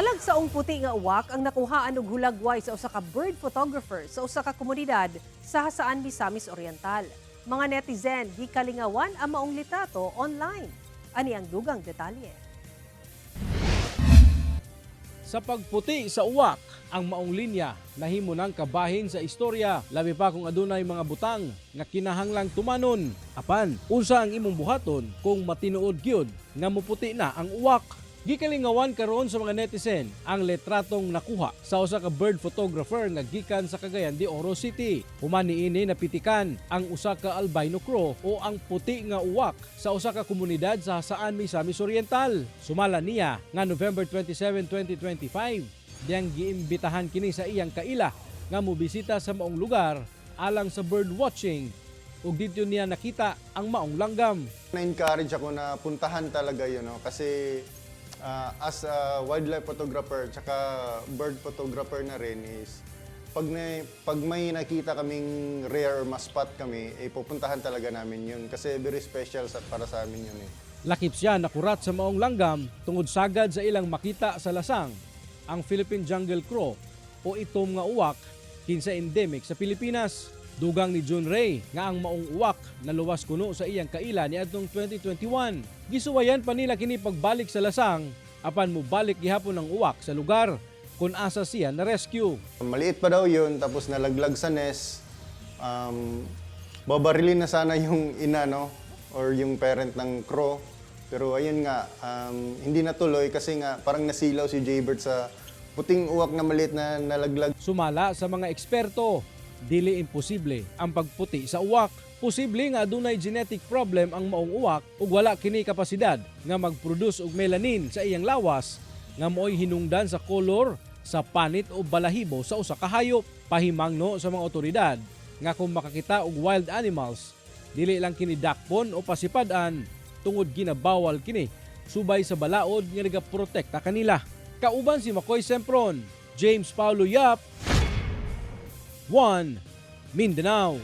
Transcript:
Talagsaong puti nga uwak ang nakuhaan og hulagway sa usa ka bird photographer sa usa ka komunidad sa Jasaan, Misamis Oriental. Mga netizen gikalingawan ang maong litrato online. Ani ang dugang detalye. Sa pagputi sa uwak, ang maong linya nahimo ng kabahin sa istorya, labi pa kung adunay mga butang nga kinahanglang tumanon. Apan, unsa ang imong buhaton kung matinuod gyud nga muputi na ang uwak? Gikalingawan karon sa mga netizen ang letratong nakuha sa usa ka bird photographer nga gikan sa Cagayan de Oro City. Human niini, napitikan ang usa ka albino crow o ang puti nga uwak sa usa ka komunidad sa Jasaan, Misamis Oriental. Sumala niya nga November 27, 2025, diyang giimbitahan kini sa iyang kaila nga mobisita sa maong lugar alang sa bird watching ug didto niya nakita ang maong langgam. Na-encourage ako na puntahan talaga yun, no? Kasi as a wildlife photographer tsaka bird photographer na rin is pag may nakita kaming rare or ma-spot kami, eh, pupuntahan talaga namin yun kasi very special para sa amin yun eh. Lakip siya nakurat sa maong langgam tungod sagad sa ilang makita sa lasang ang Philippine Jungle Crow o itom nga uwak kinsa endemic sa Pilipinas. Dugang ni John Ray nga ang maong uwak naluwas kuno sa iyang kaila niadtong 2021. Gisuwayan pa nila kini pagbalik sa lasang, apan mobalik gihapon ang uwak sa lugar kung asa siya na rescue. Maliit pa daw yun, tapos nalaglag sa nest. Babarilin na sana yung ina, no? Or yung parent ng crow. Pero ayun nga, hindi natuloy kasi nga parang nasilaw si Jaybird sa puting uwak na maliit na nalaglag. Sumala sa mga eksperto, dili imposible ang pagputi sa uwak. Posible nga adunay genetic problem ang maong uwak ug wala kini kapasidad nga mag-produce og melanin sa iyang lawas nga maoy hinungdan sa kolor sa panit o balahibo sa usa ka hayop. Pahimangno sa mga otoridad nga kung makakita og wild animals, dili lang kini dakpon o pasipad-an tungod ginabawal kini subay sa balaod nga nagaprotekta kanila. Kauban si Makoy Sempron, James Paulo Yap, 1 Mindanao.